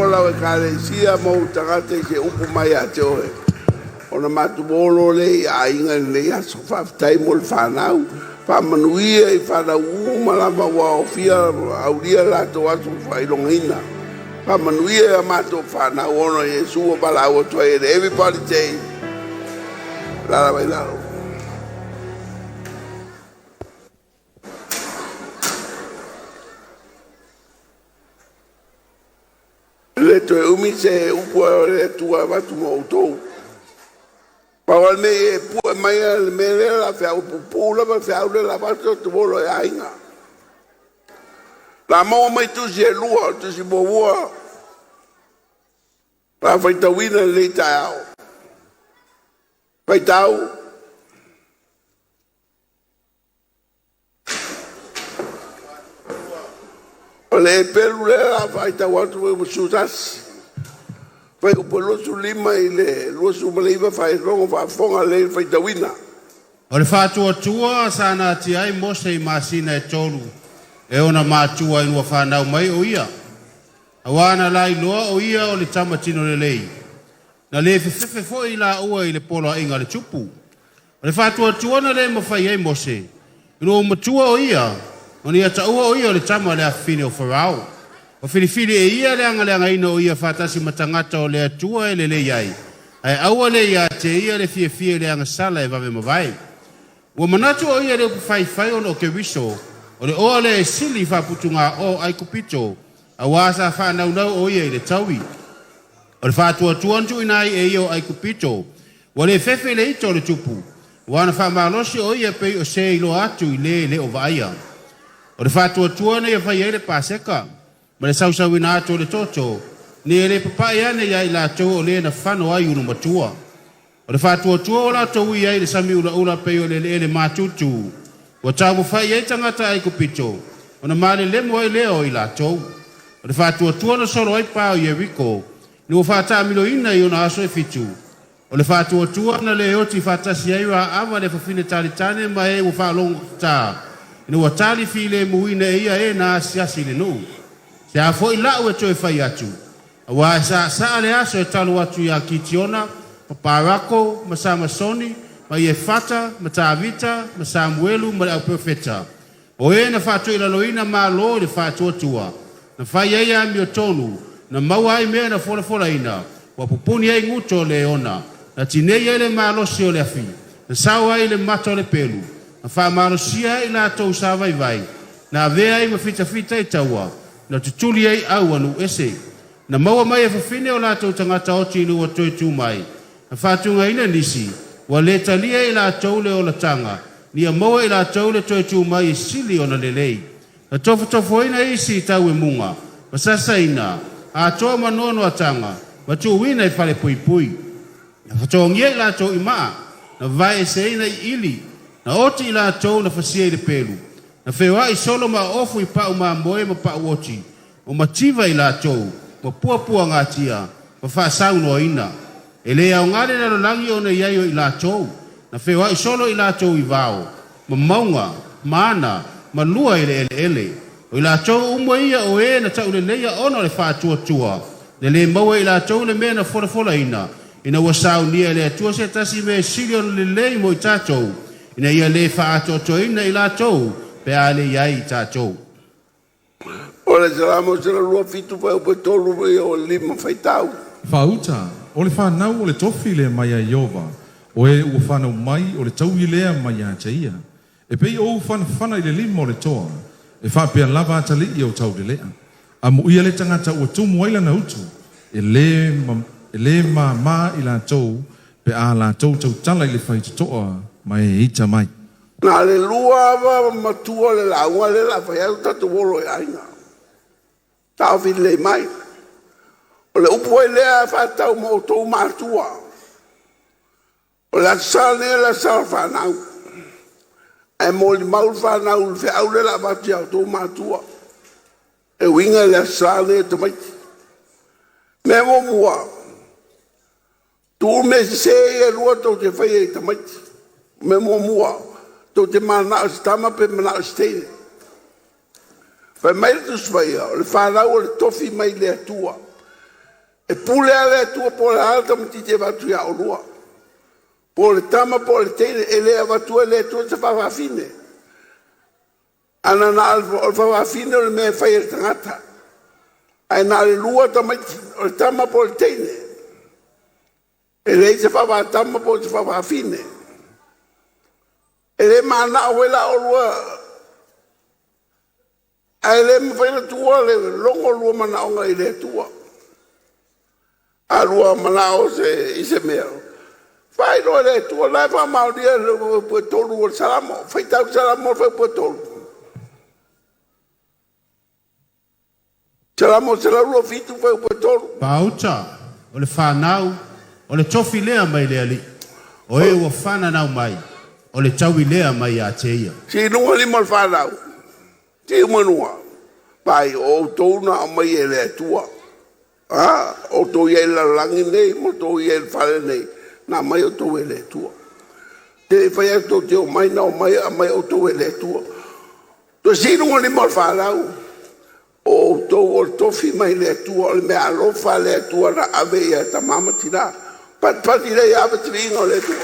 lau Ekalesia ma ou tagata i se upu mai ia te oe, ona matou o loa lea i aiga i lenei aso. Faafetai mo le fanau. Faamanuia i fanau uma lava ua aofia ma aulia le latou aso faailogaina. Faamanuia i a matou fanau ona o Iesu ua valaau atu ai. And everybody say, Alaala mai lalo. E le toe umi se upu a le Atua e avatu mo outou. Pau lava le mea ia e pue mai le mea lea o le a feau, e pupuu lava le feau lea o le a avatu, tatou o loa i aiga. O le a maua mai tusi e lua, o le tusi muamua o le a faitauina i lenei taeao, faitau. O le pelu lea o le a faitau atu ua 11, fuaiupu 25 i le 29, faailoga faafofoga lelei le faitauina. O le faatuatua sa natia ai Mose i masina e 3 e ona matua ina ua fanau mai o ia. Auā na lailoa o ia o le tama tino lelei. Na le fefefe foi laua i le poloaiga a le tupu. O le faatuatua na le mafai ai Mose, ina ua matua o ia, ona ia taua o ia o le tama a le afafine o Farao. Ua filifili e ia le agaleagaina o ia faatasi ma tagata o le Atua e lelei ai, ae aua le ia te ia le fiafia i le agasala e vave mavae. Ua manatu o ia i le upu faifai ona o Keriso, o le oa lea e sili i faaputugā-oa o Aikupito, auā sa faanaunau o ia i le taui. O le faatuatua na tuuina ai e ia o Aikupito, ua le fefe i le ita o le tupu, aua na faamalosi o ia pei o se iloa atu i le le o vaaia. O le faatuatua na ia fai ai le Paseka, ma le sausauina atu o le toto, ina ia le papa'i ane ia i latou o le na fano ai ulumatua. O le faatuatua ua latou ui ai i le sami ulaula pei o le eleele matutu, ua taumafai ai tagata Aikupito, ona malelemo ai lea o i latou. O le faatuatua na solo ai pa o Ieriko, ina ua faataamiloina i ona aso e 7. O le faatuatua na le oti faatasi ai Raava le fafine talitane ma e ua faalogotata, ina ua tali filemuina e ia e na asiasi i le nuu. Se a foi la'u e toe fai atu, auā e saasaa le aso e talo atu iā Kitiona ma Parako ma Samasoni ma Iefata ma Tavita ma Samuelu ma le auperofeta, o e na faatoilaloina Malo i le faatuatua, na fai ai amiotonu, na maua ai mea na folafolaina, ua pupuni ai guto o leona, na tinei ai le malosi o le afi, na sao ai le mata o le pelu, na faamalosia ai i latou sa vaivai, na avea ai ma fitafita i taua, na tutuli ai au a nuu ese, na maua mai e fafine o latou tagata oti ina ua toe tu mai, na faatugaina nisi, ua le talia e i latou le olataga, ina ia maua e i latou le toe tu mai e sili ona lelei. Na tofotofoina isi i tauemuga, ma sasaina, atoa ma noanoataga, ma tuuina i falepuipui. Na fatogia i latou i maa, na vaeeseina i ili, na oti i latou na fasia i le pelu, na feoai solo ma oofu i pau mamoe ma pau oti, ua mativa i latou, ma puapuagatia, ma faasaunoaina. E le aoga le lalolagi ona i ai o i latou, na feoai solo i latou i vao, ma mauga, ma ana, ma lua i le eleele. O i latou uma ia o e na tauleleia ona o le faatuatua, na le maua e i latou le mea na folafolaina, ina ua saunia e le Atua se tasi mea e sili ona lelei mo i tatou, ina ia le faaatoatoaina i latou pe a le i ai i tatou. O le Salamo 127 fuaiupu 3 ia o 5 faitau. Faauta, o le fanau o le tofi lea mai a Ieova, o e ua fanau mai o le taui lea mai ia te ia. E pei o ou fanafana i le lima o le toa, e faapea lava atalii o taulelea. Amuia le tagata ua tumu ai lana utu, e le, e le māmā i latou pe a latou tautala i le faitotoa ma e ita mai. Na le lua ava matua le lauga lea o le a fai atu tatou olo i aiga. Taofi lelei mai. O le upu ai lea faatatau mo outou matua. O le Aso Sa lenei o le Aso Sa o le fanau. Ae molimau le fanau i le feau lea o le a avatu ia outou matua. E uiga i le Aso Sa lenei o tamaiti. Mea muamua, tuu mea sese ia e lua tou te faia i tamaiti. Mea muamua, tou te mananao i se tama pe mananao i se teine. Fai mai le Tusi Paia, o le fanau o le tofi mai le Atua. E pule lava le Atua po o le a le tamaitiiti e avatu ia oulua. Po o le tama po o le teine, e le avatua e le Atua se faafafine. Ana na o le faafafine o le mea e fai e le tagata. Ae na o le lua tamaiti, o le tama po o le teine. E leai se faavatama po o se faavafine. E le manao foi la oulua, ae le mafai ona tuua le logo o lua manaoga i le Atua. A lua manao i se mea, faailoa i le Atua, o la e faamaonia i le Fuaiupu 3 o le Salamo. Faitau le Salamo le Fuaiupu 3. Salamo 127 fuaiupu 3. Pauta, o le fanau, o le tofi lea mai le Alii. O e ua fananau mai, o le taui lea mai ia te ia. Si luga lima o le fanau, si uma luga, vai o outou na aumai e le Atua. A, outou i ai i le lalolagi nei ma outou i ai i le fale nei, na aumai outou e le Atua. Te fai atu tou te omai na omai aumai outou e le Atua. Toe sii luga lima o le fanau, o outou o le tofi mai le Atua, o le mea alofa a le Atua na ave ia tama ma tina. Patipati lea ia ave tiliga o le Atua.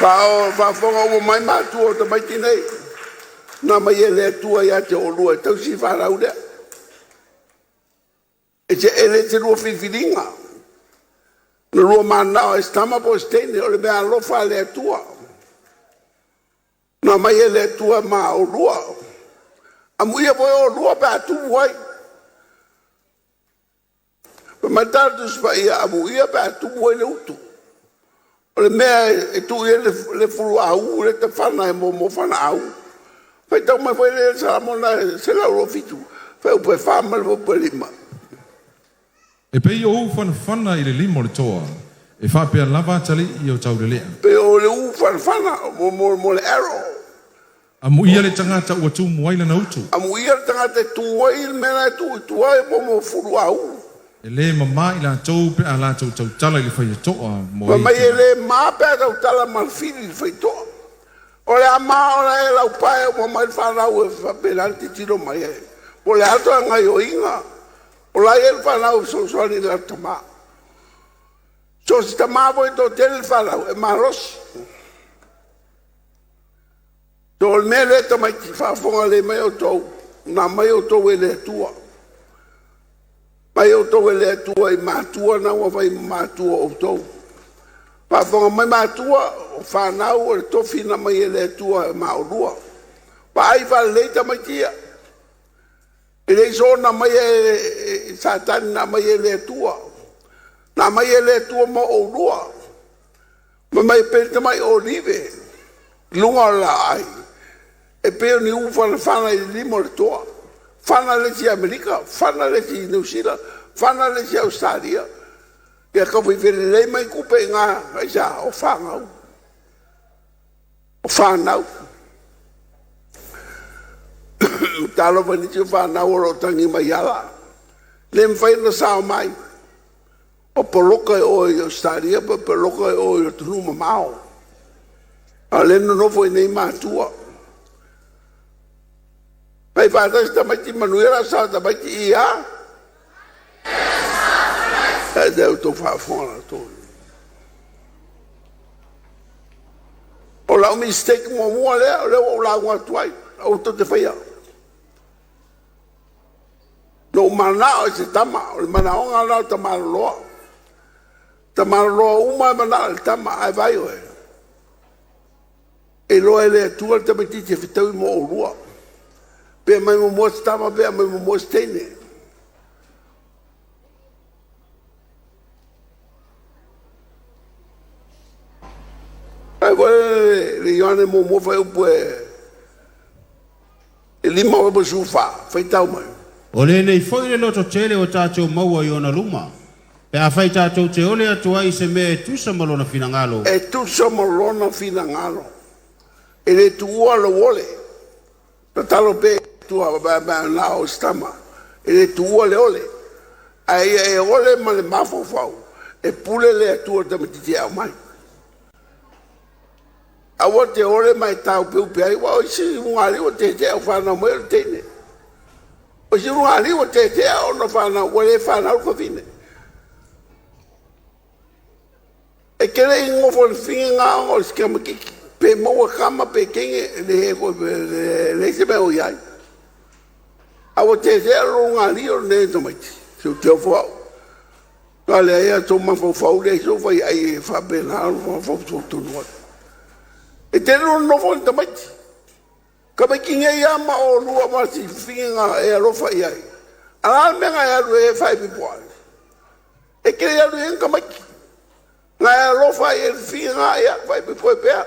Faafofoga uma mai matua o tamaiti nei, na aumai e le Atua ia te oulua e tausi fanau lea. E le te lua filifiliga, na lua mananao ai se tama po o se teine, o le mea alofa a le Atua. Na aumai e le Atua ma oulua. Amuia foi oulua pe a tumu ai. Fai mai le Tala Tusi Paia, amuia pe a tumu ai le utu. O le mea e tuu i ai le fuluauu lea e tafana e mo fanaau. Faitau mai foi le Salamo na 127, fuaiupu 4 ma le fuaiupu 5. E pei o ufanafana i le lima o le toa, e faapea lava atalii o taulelea. Pe o le ufanafana mo le arrow. Amuia le tagata ua tumu ai lana utu. Amuia le tagata e tu ai le mea la e tu i tua e mo fuluauu. E le mamā i latou pe a latou tautala i le faitotoa mo Ma mai e le mā pe a tautala ma le fili i le faitotoa. O le a mā o la e laupae ua mai le fanau e faapena le tilotilo mai ai. Po o le a le gaoioiga. O la e i ai le fanau e fesoasoani i le latou tama. So o se tama foi e toatele le fanau e malosi. So o le mea lea tamaiti faafofoga lelei mai outou, na aumai outou e le Atua. Mai outou e le Atua i matua na ua fai ma matua o outou. Faafofoga mai matua, o fanau o le tofi na mai e le Atua e maolua. Vaai faalelei tamaiti ia. E le soona mai e Satani, na aumai e le Atua. Na aumai e le Atua mo oulua. Ma mai pe tamai olive, luga o le laai, e pei o ni ufanafana i le lima o le toa. Fana le isi i Amerika, fana le isi i Niu Sila, fana le isi i Ausetalia. Ia tau felelei mai tupe i gā, aisea, o fanau. O fanau. Talofa i nisi o fanau o lo o tagi mai ala. Le mafai ona sao mai. O poloka e oe i Ausetalia po poloka e oe i atunuu mamao. A o lea e nonofo i inei matua. Fai faatasi tamaiti manuia la sa tamaiti ia. E te outou faafofoga latou. O lau mistake muamua lea, o lea ua ou lauga atu ai, aua tou te faia. Na ou manao i se tama, o le manaoga lena o tamaloloa. Tamaloloa uma e manao i le tama, ae vaai oe. E iloa e le Atua le tamaitiiti e fetaui mo oulua. Pe aumai muamua se tama, pe aumai muamua se teine. Ai foi le Ioane muamua fuaiupu e 5:14, faitau mai. O lenei foi le loto tele o tatou maua i ona luma. Pe afai tatou te ole atu ai i se mea e tusa ma lona finagalo. E tusa ma lona finagalo. E le tuua lou ole. Tatalo pe tua na o se tama. E le tuua le ole. Ae ia e ole ma le mafaufau, e pule le Atua i le tamaitiiti e aumai. Aua te ole ma e taupeupe ai, aua o isi ulugalii ua tietie au fanau mai o le teine. O si ulugalii ua tetea ona fanau ua le fanau le fafine. E te le i nofo i le fafine lena ona o le tamaititi. Pe maua tama pe teine, e leai se mea o i ai. A ua tetea le ulugalii o lenei tamaiti, se ou te ofo au. Matua leai lava sou mafaufau leai sou faiai e faapena ona fautuautonu atu. E te lua nonofo ma tamaiti, tamaiti nei lava ma oulua ma si fafine na e alofa i ai. A o le a le mea na e alu ai e faaipoipo ai? E te le alu i ai ni tamaiti. Na e alofa i le fafine lena, ia faaipoipo ai pea.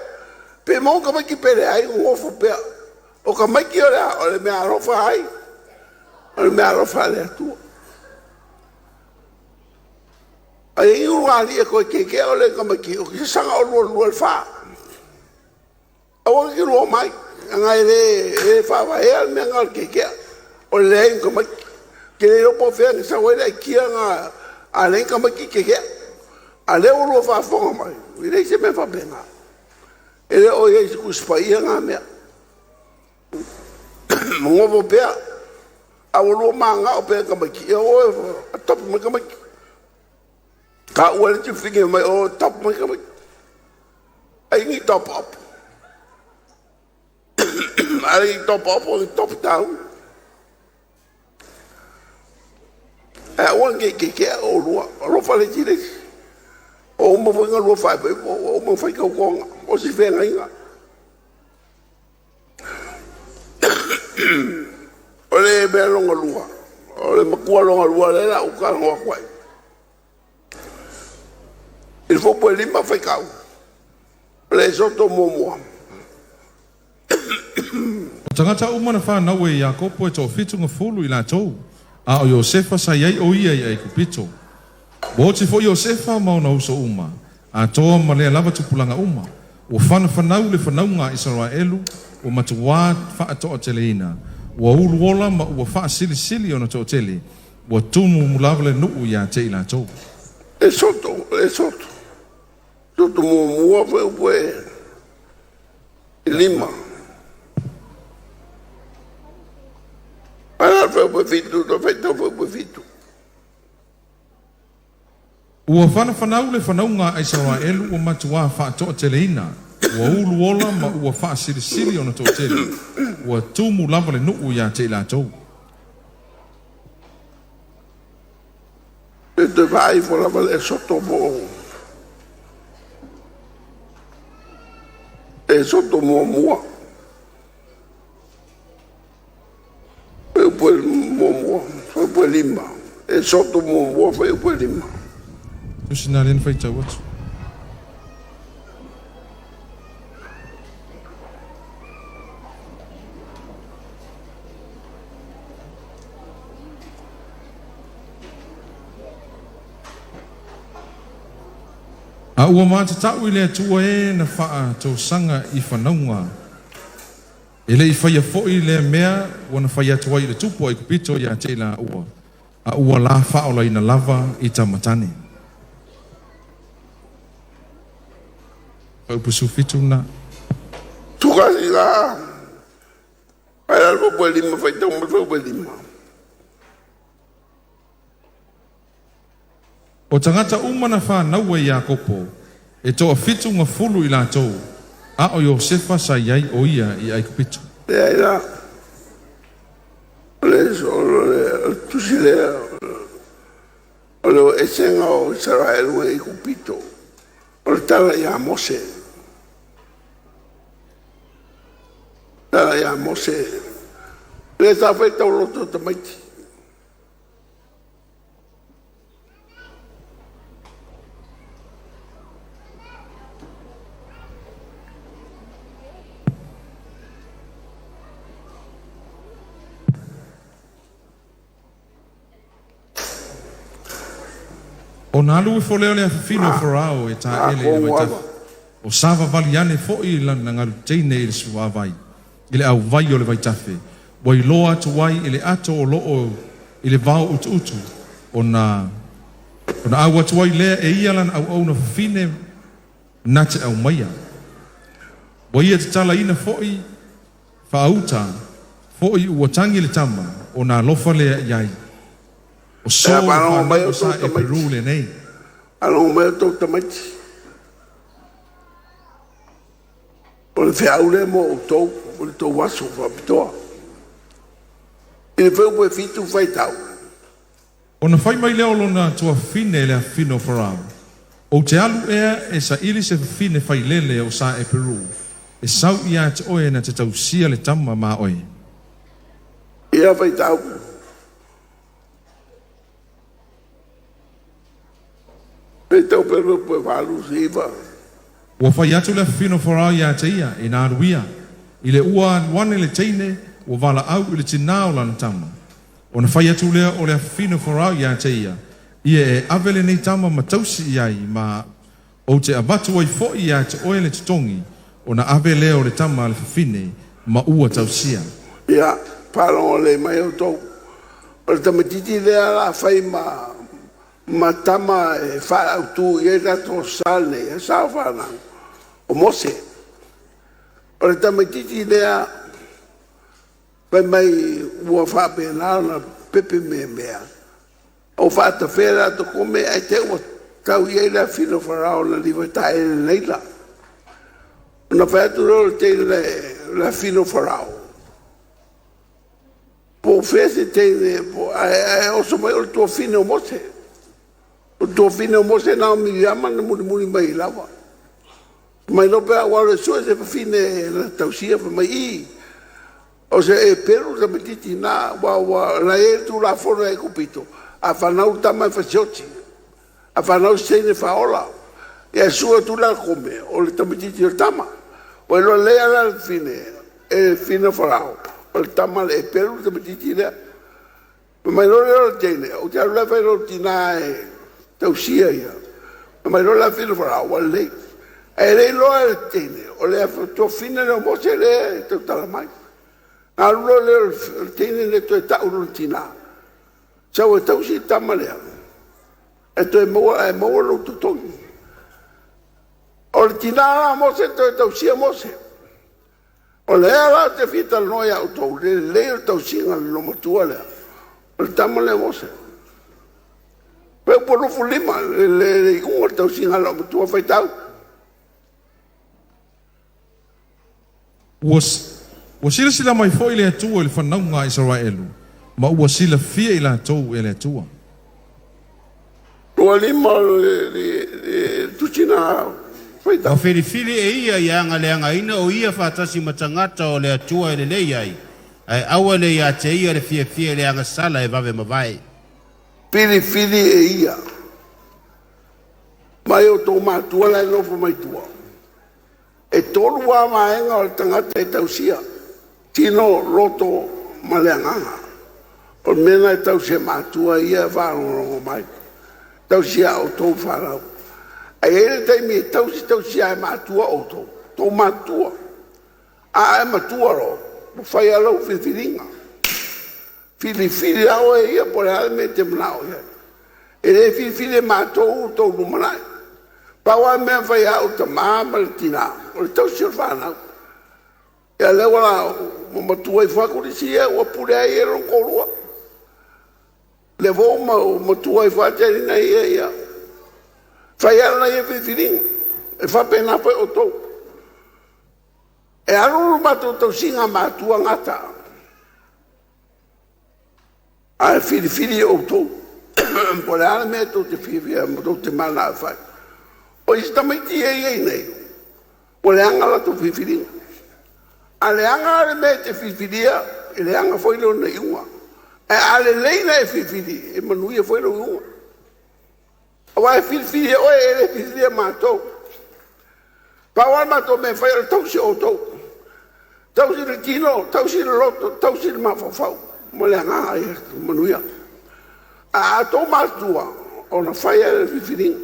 Pe maua ni tamaiti pe leai, nonofo pea. O tamaiti o le a? O le meaalofa a ai? O le meaalofa a le Atua. A i ai ni ulugalii e toe tetea oe i tamaiti, ou te saga oulua lua i le fa. Aua e te lua omai, leaga e le faavaea le mea lena o le tetea, o le leai o ni tamaiti. Ou te le iloa po o fea na sau ai le aitia lena a leai ni tamaiti tetea. A o lea ua oulua faafofoga mai, e leai se mea faapena. E le o i ai i se Tusi Paia na mea. Nonofo pea, a ua lua mananao pea i tamaiti, ia o e adopt mai tamaiti. Taua e le isi fafine fai mai o e adopt mai tamaiti. Ai ni top up? A le top up o le top down. Ae aua ne i tetea oulua, alofa le isi i le isi. Ua uma foi ona lua faaipoipo, ua uma ona fai tautoga, o si feagaiga. O le mea lona lua, o le matua lona lua lea o le a ou talanoa atu ai. I le fuaiupu e 5 faitau, o le Esoto muamua. O tagata uma na fanau e Iakopo e 70 i latou, a o Iosefa sa i ai o ia i Aikupito. Ua oti foi Iosefa ma ona uso uma, atoa ma lea lava tupulaga uma. Ua fanafanau le fanauga a Isaraelu, ua matuā faatoateleina. Ua uluola ma ua faasilisili ona toatele, ua tumu lava le nuu ia te i latou. Esoto, Esoto, Esoto muamua fuaiupu e 5. Ae fuaiupu e 7, toe faitau fuaiupu e 7. Ua fanafanau le fanauga a Isaraelu ua matuā faatoateleina, ua uluola ma ua faasilisili ona toatele, ua tumu lava le nuu ia te i latou. E toe vaai ifo lava le Esoto po o Esoto muamua. Fuaiupu e muamua, fuaiupu e 5. Esoto muamua, fuaiupu e 5. Tusi na lea na faitau atu. A ua matatau i le Atua e na faatosaga i fanauga, e le i faia foi lea mea ua na fai atu ai i le tupu o Aikupito ia te i laua, a ua la faaolaina lava i tamatane. Fuaiupu 17 na. Tukasi la. Ae la le fuaiupu e 5, faitau mai le fuaiupu e 5. O tagata uma na fanau e Iakopo, e 70 i latou, a o Iosefa sa i ai o ia i Aikupito. Leai la. O le tusi lea, o le esega o Isaraelu e Aikupito. O le tala ia Mose. Tala ia Mose. Le sa fai tauloto tamaiti. Ona alu ifo lea o le afafine o Farao e taele i le vaitafe. O savavali ane foi lana galu teine i le suavai, i le auvai o le vaitafe, ua iloa atu ai i le ato o loo i le vao utuutu, ona au atu ai lea e ia lana auauna fafine na te aumaia. Ua ia tatalaina foi faauta, foi ua tagi le tama, Ona alofa lea i ai. O So E le faalogo mai fanau a outou Sa tamaiti. Eperu lenei. Faalogo mai outou tamaiti. O le feau lea mo outou, o le tou aso faapitoa. I le fuaiupu e 7 faitau. Ona fai mai lea o lona tuafafine i le afafine o Farao, Ou te alu ea e saili se fafine failele o Sa Eperu, e sau ia te oe na te tausia le tama ma oe. Ia faitau. Faitau pea le fuaiupu e 8 9. Ua fai atu le afafine o Farao ia te ia, ina alu ia. I le ua alu ane le teine, ua valaau i le tinā o lana tama. Ona fai atu lea o le afafine o Farao ia te ia, Ia e ave lenei tama ma tausi i ai, ma ou te avatu ai foi ia te oe le totogi, ona ave lea o le tama a le fafine, ma ua tausia. Ia, faalogo lelei mai outou. O le tamaitiiti lea o le a fai ma tama e faautu i ai le tatou sa lenei, e sa o fanau, o Mose. O le tamaitiiti lea fai mai ua faapena ona pepe meamea, o faatafea le latou kome ae te i ua tau i ai le afafine o Farao na liva taele i le Naila. Ona fai atu lea o le teine le afafine o Farao, po o fea se teine ae oso mai o le tuafafine o Mose. O le tuafafine o Mose na o Miriama na mulimuli mai ai lava. Mai loa pe a ua alu e sue se fafine na tausia fai mai i o se Eperu le tamaitiiti na ua la e i ai le Tulafono a Aikupito, a fanau le tama e fasioti, a fanau se teine e faaola. Ia e sue atu la le kome o le tamaitiiti o le tama. Ua iloa lelei lava la e le fafine e le fafine o Farao o le tama a le Eperu le tamaitiiti lea. Fai mai loa lea o le teine, ou te alu la e fai i lou tina e tausia ia. Fai mai loa le afafine o Farao, ua lelei. Ae le iloa e le teine o le tuafafine lea o Mose lea e tautala mai. Na alu loa lea o le teine lea toe tau i lona tina, sau e tausi le tama lea, e toe maua, ae maua lou totogi. O le tina la o Mose toe tausia Mose. O lea la ou te fia talanoa ia outou, le lelei o le tausiga o le loomatua lea, o le tama lea o Mose. Fuaiupu 25, le iuga o le tausiga a le loomatua, faitau. Ua silasila mai foi le Atua i le fanauga a Isaraelu, ma ua silafia i latou e le Atua. 25 le tusina faitau. Ua filifili e ia ia agaleagaina o ia faatasi ma tagata o le Atua e lelei ai, ae aua le ia te ia le fiafia i le agasala e vave mavae. Filifili e ia. Mai outou matua la e nofo mai tua. E tolu lava vaega o le tagata e tausia, tino, loto ma le agaga. O le mea lena e tausia e matua ia e faalogologo mai. Tausia a outou fanau. Ae i ai le taimi e tausi tausia e matua outou, tou matua. A e matua loa, ua fai lava lau filifiliga. Filifili lava oe ia po o le a le mea e te manao i ai. E le filifili e matou outou lumanai. Pau lava le mea e fai e au le tama ma le tina, o le tausi o le fanau. Ia lea ua matua ifo atu le isi ia ua pule ai e lona toalua. Lea foi ua matua ifo lava Telina ia, ia fai lava lana ia filifiliga. E faapena foi outou. E alu le matou tausiga matua gata, ae filifili outou. Po o le a le mea tou te fiafia ma tou te mananao e fai. O isi tamaiti ia e i ai nei, ua leaga latou filifiliga. A leaga le mea e te filifilia, e leaga foi lona iuga. Ae a lelei ona e filifili, e manuia foi lou iuga. Aua e filifili e oe, e le filifilia e matou. Pau lava le matou mea e fai o le tausi o outou. Tausi le tino, tausi le loto, tausi le mafaufau ma le agaga ia manuia. A outou matua, ona fai lea o le filifiliga.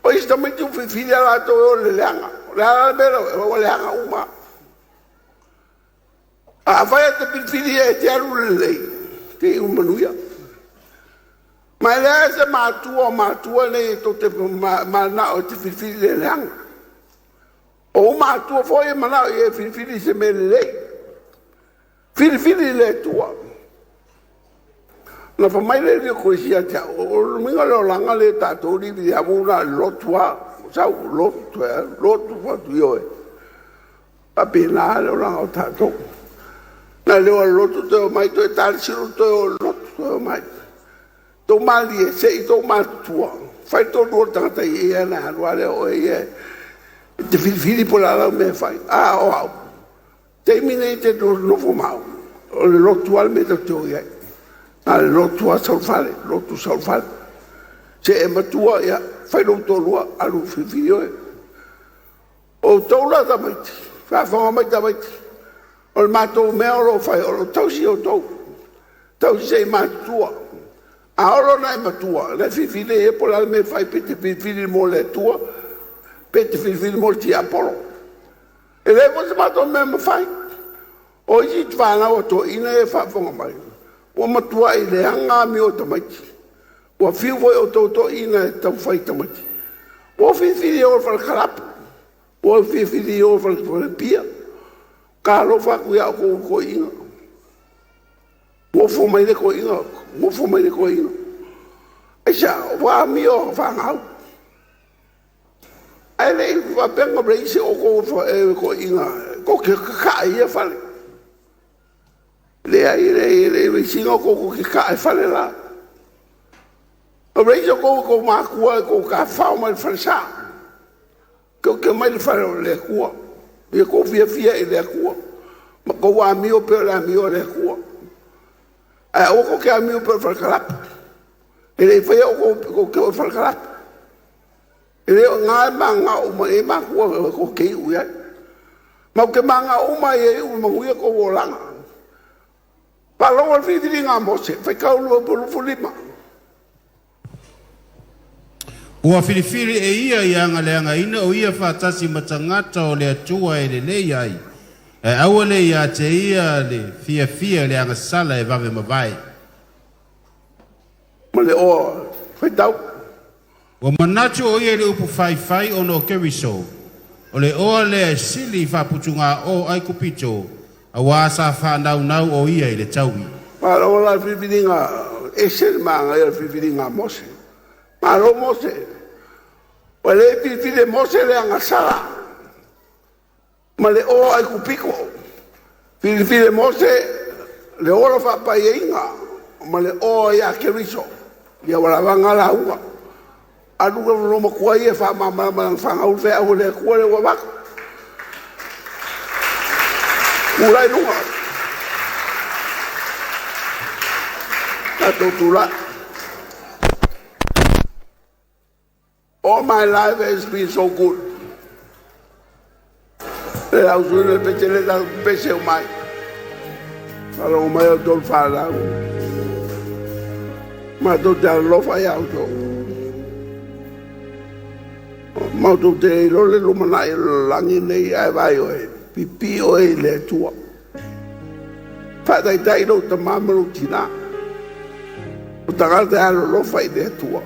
O isi tamaiti ua filifili lava latou e o i le leaga. O le a la le mea lea, ua leaga uma. A fai e te filifili e te alu i le lelei, te iu manuia. Ma e leai se matua o matua nei tou te mananao e te filifili le leaga. O ou matua foi e manao e filifili i se mea lelei. Filifili i le Atua. Na fai mai le alii o Koesi ia te au, o le uiga o le olaga lea tatou livi amu na o le lotu lava, sau lotu toe alu, lotu fai atu, ioe. Faapena le olaga o tatou. Na le o le lotu toe omai toe ta le silo toe o i le lotu toe omai. Tou malilie se i tou matutua, fai le toalua o le tagata i ia ona alu lava lea o oe ia e te filifili po o le a lau mea e fai. A o au, o le taimi lenei e te nofo ma au, o le lotu lava le mea tatou te o i ai. Na o le lotu lava sau i le fale, lotu sau i le fale. Se e matua, ia fai lou toalua, alu e filifili oe. O outou la tamaiti, faafofoga mai tamaiti, o le matou mea o lo o fai, o lo o tausi outou, tausi se i matutua. A oo loa ina e matua, ona e filifili lea i ai po o le a le mea e fai, pe te filifili mo le Atua pe te filifili mo le tiapolo. E leai foi se matou mea e mafai. O isi fanau a toeaiina ia e faafofoga mai, ua matuai leaga amio a tamaiti. Ua fiu foi outou toeaiina e taumafai i tamaiti, ua filifili e o i le fale kalapu, ua filifili e o i le falepia. Talofa atu ia outou toeaiina, nofo mai le toeaina, nofo mai le toeaina. Aisea? Ua amio a fanau. Ae le i faapea na raise outou e toeaiina tou te tataa i ia fale. Leai, e le i raise ina outou tou te tataa i fale la. Na raise outou e outou matua tou te tafafao mai le falesa, tou te omai i le fale o le Atua. Ia outou fiafia i le Atua ma outou amio pei o le amio a le Atua. Ae aua tou te amio pei o le fale kalapu. E le i faia outou tou te o i le fale kalapu. E le o i ina e mananao uma i ai matua tou te iu i ai. Matou te mananao uma lava ia iu ia manuia tou olaga. Faalogo i le filifiliga a Mose, faitau 25. Ua filifili e ia ia agaleagaina o ia faatasi ma tagata o le Atua e lelei ai, ae aua le ia te ia le fiafia i le agasala e vave mavae. Ma le oa faitau. Ua manatu o ia i le upu faifai ona o Keriso, o le oa lea e sili i faaputugā-o Aikupito, auā sa faanaunau o ia i le taui. Faalogo la i le filifiliga, ese le manaia o le filifiliga a Mose. Malo Mose. Ua le filifili e Mose le agasala ma le o Aikupito. Filifili e Mose le ola faapaiaina ma le oa ia Keriso. Ia ua lava na lauga. Alu lou matua ia e faamalamalama i lana fanau le feau a le Atua lea ua avatu. Tulai i luga. Tatou tulai. All my life has been so good. Le au sui le pese le tau pese o mai. Faalogo mai outou le fanau. Matou te alolofa ia outou. Matou te iloa le lumanai o le lalolagi lenei ae vaai oe, pipii oe i le Atua. Faataitai lou tama ma lou tina. O tagata e alolofa i le Atua.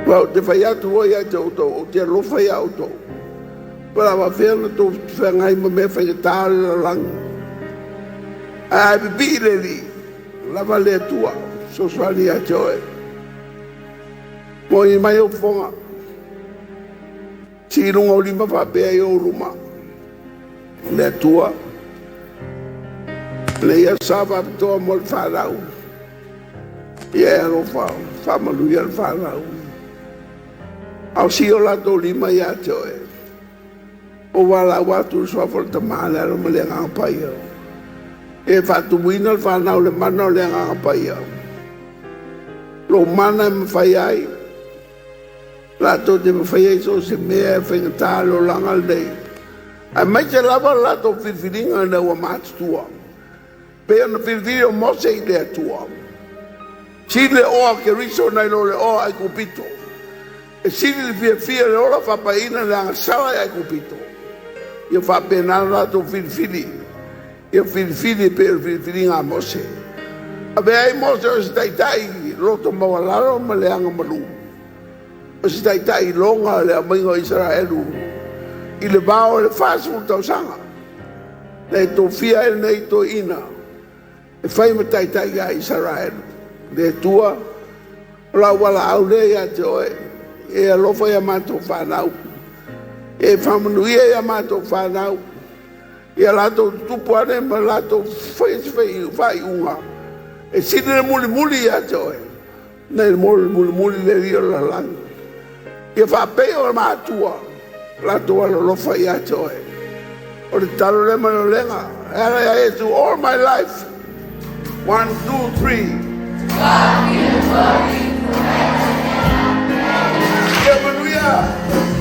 Aua ou te fai atu foi ia te outou, ou te alofa ia outou. Po o le a faapefea ona outou feagai ma mea faigata o le lalolagi. Ae a e pipii i le Alii, lava le Atua, fesoasoani ia te oe. Mo'i mai ou fofoga, sii i luga o lima faapea i ou luma. Le Atua, lenei aso sa faapitoa mo le fanau. Ia e alofa, faamanuia le fanau. A o sii o latou lima ia te oe, ua valaau atu le suafa o le Tama, le Alo ma le Agaga Paia. E faatumuina le fanau i le mana o le Agaga Paia. Lou mana e mafai ai, latou te mafai ai so o se mea e faigata le olaga lenei. Aemaise lava le latou filifiliga ina ua matutua. Pei ona filifili o Mose i le Atua. Sili le oa Keriso nai lo le oa Aikupito. E sili le fiafia i le ola faapaiina i le agasala i Aikupito. Ia faapena le latou filifili. Ia filifili e pei o le filifiliga a Mose. Avea ai Mose o se taitai loto maualalo ma le agamalu, o se taitai iloga le aumaiga o Isaraelu i le vao i le 40 tausaga. Na e tofia ai lenei toeaina E fai ma taitai ia Isaraelu. Le Atua, o lau valaau lea ia te oe, e alofa ia matou fanau, e faamanuia ia matou fanau, ia latou tutupu ane ma latou faia se faaiuga, e sili le mulimuli ia te oe, nai lo le mulimuli le alii o le lalolagi. Ia faapei o matua, latou alolofa ia te oe. O le tatalo lea ma le olega, e ala ia Iesu, all my life. 1, 2, 3. God be the glory. Ia manuia.